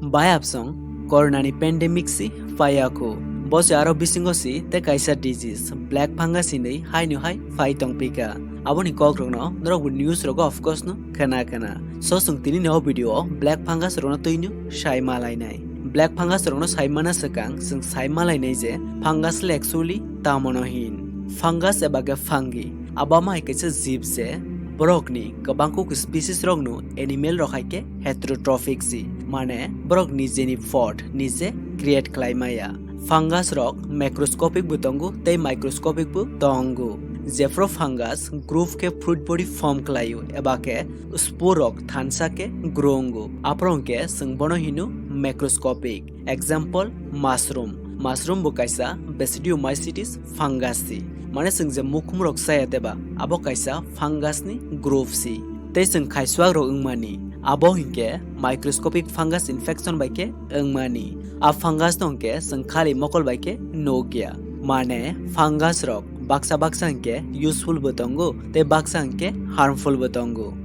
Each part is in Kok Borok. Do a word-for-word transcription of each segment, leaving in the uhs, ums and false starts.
Bayapsong, Corona ni pandemic si phaiyakho. Bo se aro bisingo si tei kaisa disease, black fungus hinwi haino hai phai tongphika. Aboni kokrokno norokbo news rogo of course no khna khna. So chwng tini ni o video o black fungus rokno twino sai malainai. Black fungus rokno sai mana swkang chwng sai malainai je fungus le actually tamo no hin. Fungus eba khe fungi, abo ma hai kaisa jib je borokni kwbang kuk species rokno animal rok hai khe heterotrophic si, mane borok nijeni pod nije create khlai maya. Fungus rok macroscopic bo tongo tei microscopic bo tongo. Jephru fungus group khe fruit body form khlaio eba khe spore rok thansa khe grow wngo. Aphuru hwnkhe chwng bono hino macroscopic. Example, mushroom. Mushroom bo kaisa Basidiomycetes fungus si. Mane chwng je mukhum rok chaya deba, abo kaisa fungus ni group si. Tei chwng khaisuak rok wngmani, abo hinkhe microscopic fungus infection bai khe wngmani. A fungus no hinkhe chwng khali mokol bai khe nukya. Mane fungus rok baksa baksa hinkhe useful bo tongo, tei baksa hinkhe harmful bo tongo.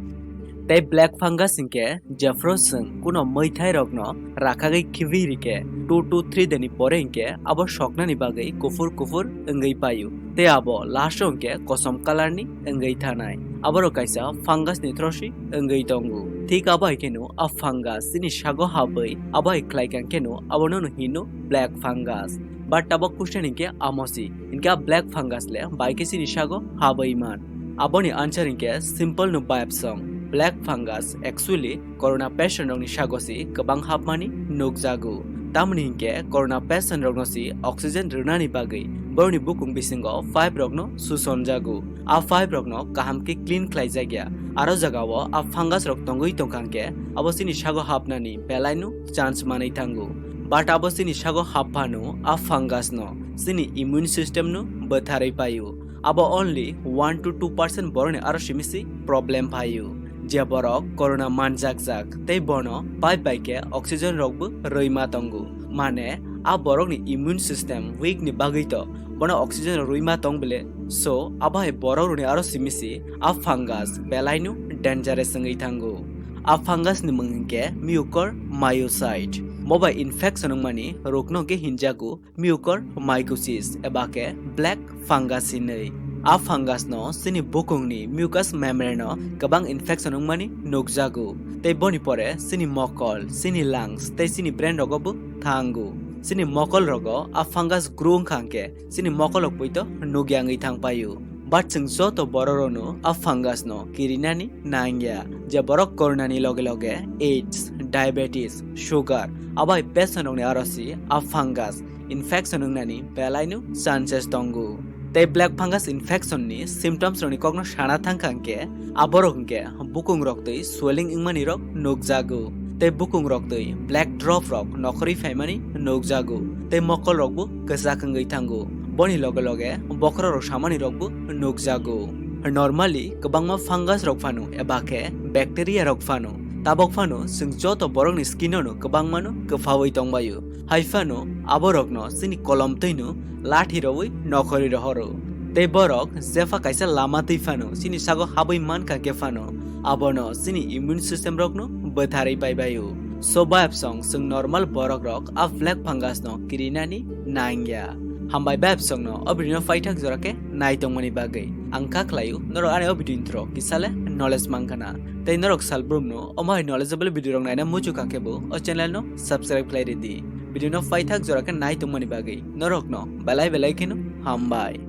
Tei black fungus hinkhe jephru chwng kuno mwithai rokno rakhagwi khibi rikhe two to three dini pore hinkhe abo soknani bagwi kuphur kuphur wngwi paio. Tei abo last o hinkhe kosom color ni wngwi thanai. Aborok kaisa fungus ni throsi wngwi tongo. Thik abo hai kheno a fungus chini sago habwi abo hai khlai kang kheno abono no hino black fungus. But tabok question hinkhe amo si, hinkhe a black fungus le bai khe chini sago habwi man? Aboni answer hinkhe simple no bayapsong. Black fungus actually corona patient rokni sago si kwbang hapmani nukjago. Tamoni hinkhe corona patient rokno si oxygen rwnani bagwi borokni bukung bisingo pipe rokno susonjago. A pipe rokno kaham khe clean khlaijakya. Aro jagao a fungus rok tongwi tongkha hinkhe abo chini sago hapnani belaino chance manwi thango. But abo chini sago hap phano a fungus no chini immune system no bwtharwi paio. Abo only one to two percent borokni aro simi si problem phaio. Je borok corona manjakjak tei bono pipe bai khe oxygen rokbo rwima tongo. Mane a borokni immune system weak ni bagwi to bono oxygen rwima tong bile. So abo hai borok rokni aro simi si a fungus belaino dangerous wngwi thango. A fungus ni mung hinkhe mucormycete. Bo bai infection wngmani rokno hinkhe hinjago mucormycosis eba khe black fungus hinwi. A fungus no chini bukungni mucous membrane no kwbang infection wngmani nukjago. Tei boni pore chini mokol, chini lungs tei chini brain rogo bo thango. Chini mokol rogo a fungus grow wngkha hinkhe chini mokol rok poito nukya wngwi thang paio. But chwng joto borok rokno a fungus no kirinani nangya. Je borok corona ni loge loge AIDS, diabetes, sugar, abai patient rokni aro si a fungus infection wngnani belaino chances tongo. Tei black fungus infection ni symptoms rokni kokno sana thangkha hinkhe aborok hinkhe bukung rok twi swelling wngmani rok nukjago. Tei bukung rok twi black drop rok nokhorwi phaimani nukjago. Tei mokol rokbo kwchak wngwi thango. Boni loge loge bokhorok rok samani rokbo nukjago. Normally kwbangma fungus rok phano eba khe bacteria rok phano, tabok phano chwng joto borokni skin no kwbangmano kwphawi tongbaio. Hai phano aborokno chini kolom twino lathi rwi nokhorwi rohoro. Tei borok jepha kaisa lama twi phano chini sago habwi mankha khe phano abono chini immune system rokno bwtharwi paibaio. So bayapsong chwng normal borok rok a black fungus no kirinani nangya. Hambai bayapsong no o video no paithak jora khe nai tongmani bagwi. Ang kha khlaio norok ani o video ni through kisale knowledge mankha na. Tei norok salbrum no omo hai knowledgeable video rok naina muchukha khe bo o channel no subscribe khlai ridi. Video no paithak jora khe nai tongmani bagwi norok no belai belai kheno hambai.